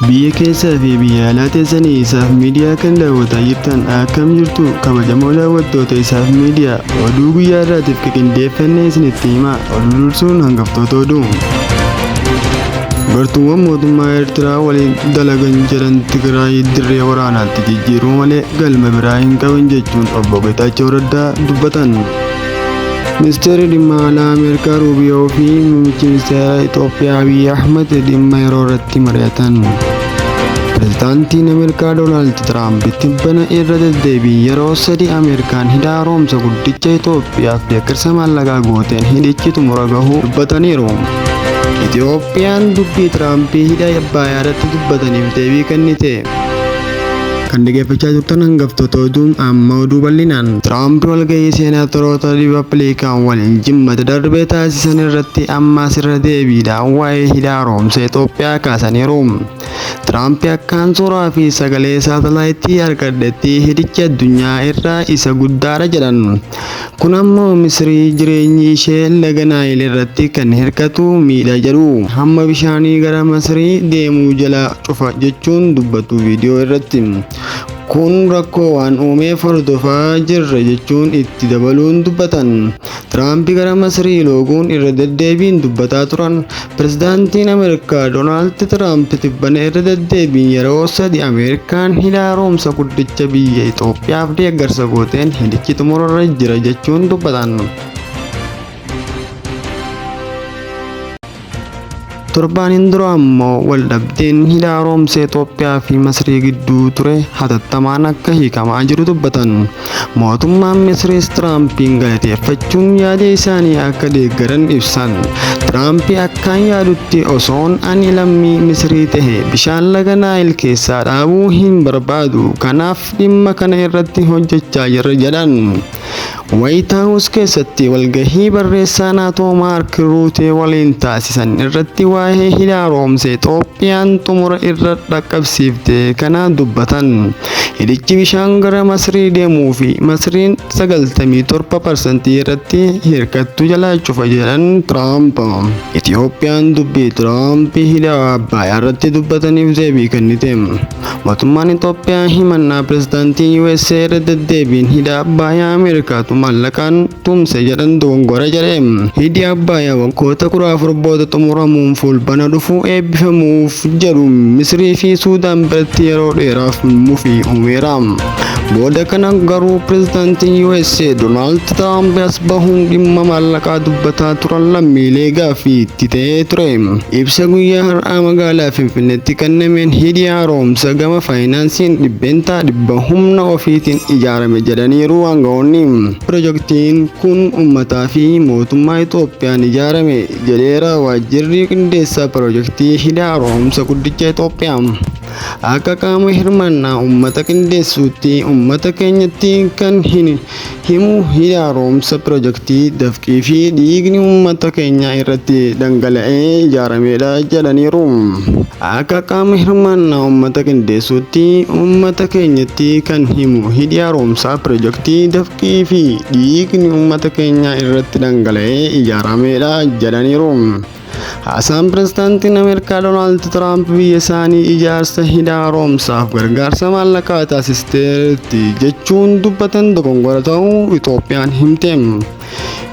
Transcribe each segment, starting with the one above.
Biyya keessaa fi biyya alaa teessanii Isaaf Miidiyaa kan daawwataa jirtan akkam jirtu? Kabajamoo daawwattoota Isaaf Miidiyaa, oduu guyyaa irraatiif qindeeffannee isinitti hima. Oduu dursuun hangaftoota oduu. Gartuuwwan mootummaa Eertiraa waliin dalagan jedhan Tigraay dirree waraanaatti jijjiiruu malee galma biraa hin qaban jechuun Obbo Geetaachoo Raddaa dubbatan. Ministeerri dhimma alaa Ameerikaa Ruubiyoo fi muummichi ministeera Itoophiyaa Abiy Ahmed dhimma yeroo irratti mari'atan. Pirezidaantiin Ameerikaa Doonaald Tiraamp tibbana irra deddeebiin yeroo sadi Ameerikaan hidha haaromsa guddicha Itoophiyaaf deeggarsa maallaqaa gooteen hidhichi xumura gahuu dubbataniiru. Itoophiyaan dubbii Tiraampii hidha Abbayyaa irratti dubbataniif deebii kennite. Kan dhaggeeffachaa turtan hangaftoota oduu, amma oduu bal'inaan. Tiraamp walgahii seenaatoroota Riippablikaan waliin Jimmata darbee taasisan irratti ammas irra deebiidhaan waa'ee hidha haaromsa Itoophiyaa kaasaniiru. Tiraamp akkaan suuraa fi sagalee saatalaayitii argadhetti hidhichi addunyaa irraa isa guddaadha jedhan. Kun ammoo Misrii jireenyi ishee laga Naayil irratti kan hirkatu miidha jedhu. Hamma bishaanii gara Masrii deemuu jala cufa jechuun dubbatu viidiyoo irratti. Kun rakkoo waan uumeef hordofaa jirra jechuun itti dabaluun dubbatan. Tiraamp gara Masrii looguun irra deddeebiin dubbataa turan. Pirezidaantiin Ameerikaa Doonaald Tiraamp tibbana irra deddeebiin yeroo sadi Ameerikaan hidha haaromsa guddicha biyya Itoophiyaaf deeggarsa gooteen hidhichi xumurarra jira jechuun dubbatan. Torbaaniin dura ammoo waldhabdeen hidha haaromsa Itoophiyaa fi Masrii gidduu ture hatattamaan akka hiikamaa jiru dubbatan. Mootummaan Misriis Tiraampiin galateeffachuun yaada isaanii akka deeggaran ibsan. Tiraamp akkaan yaadutti osoon ani lammii Misrii tahe bishaan laga Naayil keessaa dhaabuu hin barbaadu. Kanaaf dhimma kana irratti hojjechaa jirra jedhan. Waayit Haawus keessatti walgahii barreessaa Naatoo Maark Ruutee waliin taasisan irratti waa'ee hidha haaromsa Itoophiyaan xumura irra dhaqqabsiifte kana dubbatan. Hidhichi bishaan gara Masrii deemuu fi Masriin 97% irratti hirkattu jalaa cufa jedhan Tiraamp. Itoophiyaan dubbii Tiraamp hidha Abbayyaa irratti dubbataniif deebii kennite. Mootummaan Itoophiyaa himannaa pirezidaantiin USA irra deddeebiin hidha Abbayyaa Ameerikaatu maallaqaan tumse jedhan dogongora jedhe. Hidhi Abbayyaa waggoota 14 booda xumuramuun Fulbaana dhufu eebbifamuuf jedhu Misrii fi Suudaan biratti yeroo dheeraaf mufii uumeera. Booda kana garuu pirezidaantiin USA Doonaald Tiraamp as bahuun dhimma maallaqaa dubbataa turan lammiilee gaaffii itti ta'ee ture. Ibsa guyyaa har'aa magaalaa Finfinneetti kennameen hidhi haaromsa gama faayinaansiin 100% humna ofiitiin ijaarame jedhaniiru aangawoonni. Pirojektiin kun uummataa fi mootummaa Itoophiyaan ijaarame jedheera waajjirri qindeessaa pirojektii hidha haaromsa guddicha Itoophiyaa. Akka qaama hirmaannaa uummata qindeessuutti uummata keenyatti kan hin himu hidha haaromsa pirojektii dafqii fi dhiigni uummata keenyaa irratti dhangala'ee ijaaramedha jedhaniiru. Akka qaama hirmaannaa uummata qindeessuutti uummata keenyatti kan himu hidhi haaromsaa pirojektii dafqii fi dhiigni uummata keenyaa irratti dhangala'ee ijaaramedha jedhaniiru. Haasaan pirezidaantiin Ameerikaa Doonaald Tiraamp biyya isaanii ijaarsa hidha haaromsaaf gargaarsa maallaqaa taasisteerti jechuun dubbatan dogongora ta'uu Itoophiyaan himte.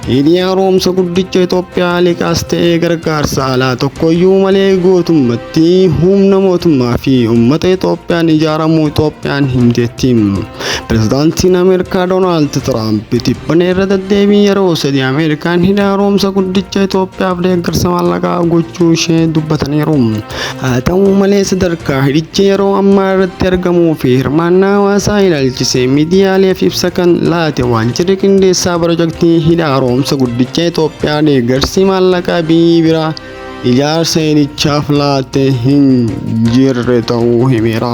Hidhi haaromsa guddicha Itoophiyaa liqaas ta'ee gargaarsa alaa tokkoyyuu malee guutummatti humna mootummaa fi uummata Itoophiyaan ijaaramuu Itoophiyaan himteetti. Pirezidaantiin Ameerikaa Doonaald Tiraamp tibbana irra deddeebiin yeroo sadi Ameerikaan hidha haaromsa guddicha Itoophiyaaf deeggarsa maallaqaa gochuu ishee dubbataniiru. Haa ta'u malee sadarkaa hidhichi yeroo ammaa irratti argamuu fi hirmaannaa hawaasaa ilaalchisee miidiyaaleef ibsa kan laate waajjirri qindeessaa pirojektii hidha haaromsa guddicha Itoophiyaa deeggarsi maallaqaa biyyi biraa ijaarsa hidhichaaf laate hin jirre ta'uu himeera.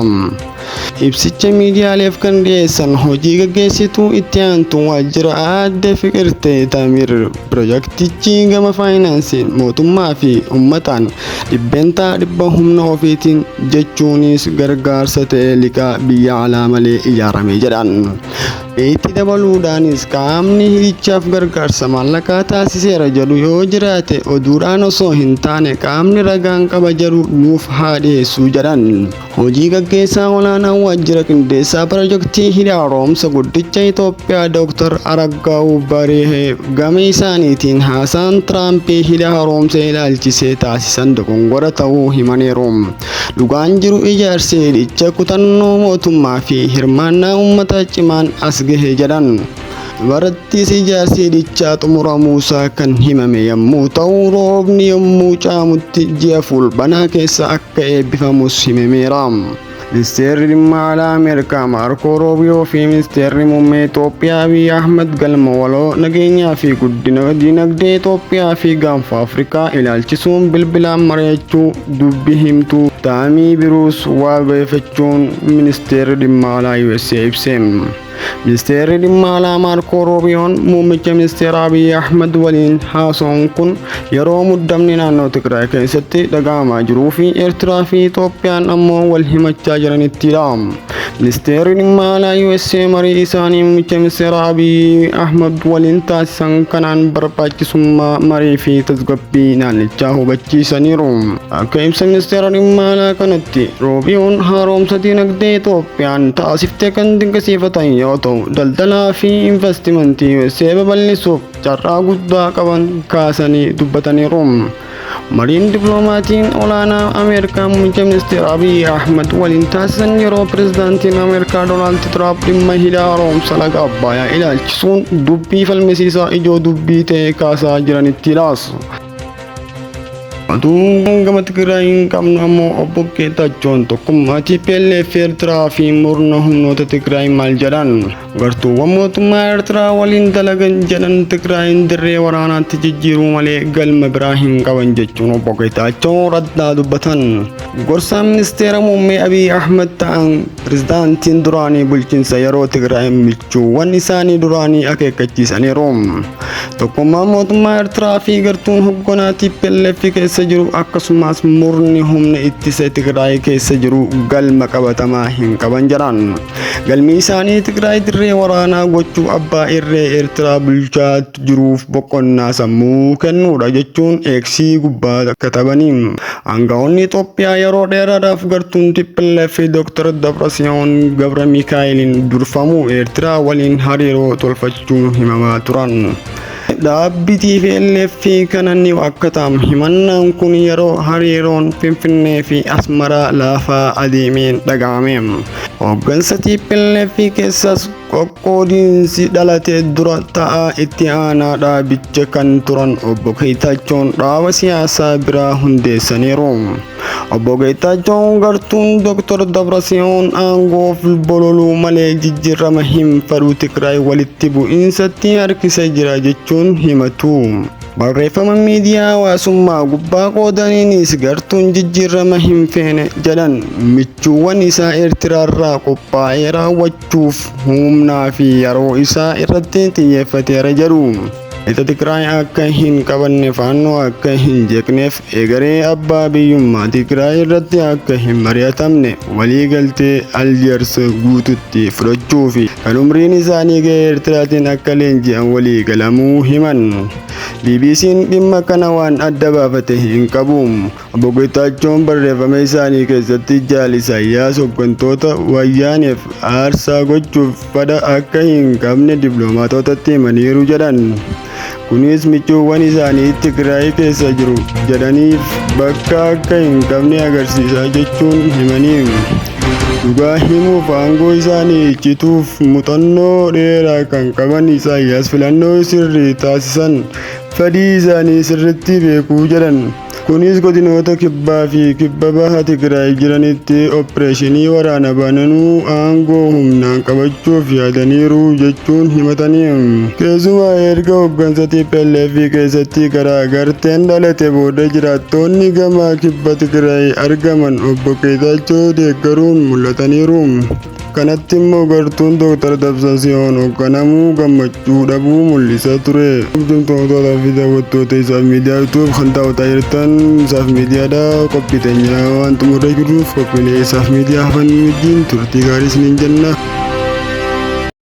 Ibsicha miidiyaaleef kan dhiyeessan hojii gaggeessituu itti aantu waajjira Aadde Fiqirtee Tamir pirojektichi gama faayinaansiin mootummaa fi uummataan 100% humna ofiitiin jechuunis gargaarsa ta'e liqaa biyya alaa malee ijaarame jedhan. Itti dabaluudhaanis qaamni hidhichaaf gargaarsa maallaqaa taasiseera jedhu yoo jiraate oduudhaan osoo hin taane qaamni ragaan qaba jedhu nuuf haa dhiyeessu jedhan. Hojii gaggeessaa olaanaa waajjira qindeessaa pirojektii hidha haaromsa guddicha Itoophiyaa Dr. Aragaaw Barihee gama isaaniitiin haasaan Tiraampii hidha haaromsa ilaalchisee taasisan dogongora ta'uu himaniiru. Dhugaan jiru ijaarsi hidhicha kutannoo mootummaa fi hirmaannaa uummata cimaan as gahe jedhan. Barattis ijaarsi hidhichaa xumuramuusaa kan himame yommuu ta'u, roobni yommuu caamutti ji'a Fulbaanaa keessa akka eebbifamus himameera. Ministeerri dhimma alaa Ameerikaa Maarkoo Ruubiyoo fi Ministeerri Muummee Itoophiyaa Abiy Ahmed galma waloo nageenyaa fi guddina dinagdee Itoophiyaa fi gaanfa Afrikaa ilaalchisuun bilbilaan mari'achuu dubbi himtuu Taamii Biruus wabeeffachuun Ministeerri dhimma alaa USA ibse. Ministeerri dhimma alaa Maarkoo Ruubiyoon muummicha ministeera Abiy Ahmed waliin haasa'uun kun yeroo muddamni naannoo Tigraay keessatti dhaga'amaa jiruu fi Eertiraa fi Itoophiyaan ammoo wal himachaa jiranittidha. Ministeerri dhimma alaa USA marii isaanii muummicha ministeera Abiy Ahmed waliin taasisan kanaan barbaachisummaa marii fi tasgabbii naannichaa hubachiisaniiru. Akka ibsa ministeera dhimma alaa kanatti Ruubiyoon haaromsa dinagdee Itoophiyaan taasiftee kan dinqisiifatan yoo ta'u, daldalaa fi investimentii USA babal'isuuf carraa guddaa qaban kaasanii dubbataniiru. Mariin dippiloomatiin olaanaa Ameerikaa muummicha ministeera Abiy Ahmed waliin taasisan yeroo pirezidaantiin Ameerikaa Doonaald Tiraamp dhimma hidha haaromsa laga Abbayyaa ilaalchisuun dubbii falmisiisaa ijoo dubbii ta'e kaasaa jiranittidha. Oduu gama Tigraay hin qabnu ammoo obbo Geetaachoon tokkummaa TPLF Eertiraa fi murna humnoota Tigraay maal jedhan? Gartuuwwan mootummaa Eertiraa waliin dalagan jedhan Tigraayin dirree waraanaatti jijjiiruu malee galma biraa hin qaban jechuun obbo Geetaachoo Raddaa dubbatan. Gorsaan ministeera muummee Abiy Ahmed ta'an pirezidaantiin duraanii bulchiinsa yeroo Tigraay michuuwwan isaanii duraanii akeekkachiisaniiru. Tokkummaan mootummaa Eertiraa fi gartuun hoogganaa TPLF keessa jiru akkasumas murni humna ittisa Tigraay keessa jiru galma qabatamaa hin qaban jedhan. Galmi isaanii Tigraay dirree waraanaa gochuu abbaa irree Eertiraa bulchaa jiruuf boqonnaa sammuu kennuudha jechuun eegsii gubbaa katabanii. Aangawoonni Itoophiyaa yeroo dheeraadhaaf gartuun TPLF Dr. Dabratsiyoon Gabra Mikaa'eliin durfamu Eertiraa waliin hariiroo tolfachuun himamaa turan. Dhaabbi TPLF kana ni wakkataam. Himannaan kun yeroo hariiroon Finfinnee fi Asmaraa laafaa adeemeen dhaga'ame. Hooggansa TPLF keessas qoqqoodiinsi dhalate dura ta'aa itti aanaa dhaabicha kan turan obbo Geetaachoon dhaaba siyaasaa biraa hundeessaniiru. Obbo Geetaachoon gartuun Dr. Dabratsiyoon aangoof bololuu malee jijjiirama hin fedhu Tigraay walitti bu'iinsatti harkisa jira jechuun himatu. Barreeffama miidiyaa hawaasummaa gubbaa qoodaniinis gartuun jijjiirama hin feene jedhan michuuwwan isaa Eertiraarraa qophaa'ee raawwachuuf humnaa fi yeroo isaa irratti xiyyeeffateera jedhu. Lixa Tigraay akka hin qabanne faannoo akka hin jeeqneef egeree abbaa biyyummaa Tigraay irratti akka hin mari'atamne waliigaltee Aljeers guututti fudhachuu fi kan umriin isaanii ga'e Eertiraatiin akka leenji'an waliigalamuu himan. BBC'n dhimma kana waan adda baafate hin qabu. Obbo Geetaachoon barreeffama isaanii keessatti Jaal Isaayyaas hooggantoota wayyaaneef aarsaa gochuuf fedha akka hin qabne dippiloomaatotatti himaniiru jedhan. Kunis michuuwwan isaanii Tigraay keessa jiru jedhaniif bakka akka hin qabne agarsiisa jechuun himaniiru. Dhugaa himuuf aangoo isaanii iccituuf muuxannoo dheeraa kan qaban Isaayyaas filannoo sirrii taasisan fedhii isaanii sirriitti beekuu jedhan. Kunis godinoota kibbaa fi kibba baha Tigraay jiranitti opereeshinii waraana bananuu aangoo humnaan qabachuuf yaadaniiru jechuun himataniiru. Keessumaa erga hooggansa TPLF keessatti garaagarteen dhalate booda jiraattonni gama kibba Tigraay argaman obbo Geetaachoo deeggaruun mul'ataniiru. Kanatti immoo gartuun Dr. Dabratsiyoon hoogganamuu gammachuu dhabuu mul'isaa ture. Hordoftoota fi daawwattoota isaaf miidiyaa YouTube kan daawwataa jirtan isaaf miidiyaadha. Qophii teenya waan xumurree jirruuf qophiilee isaaf miidiyaa hafan wajjin turtii gaarii isiniin jenna.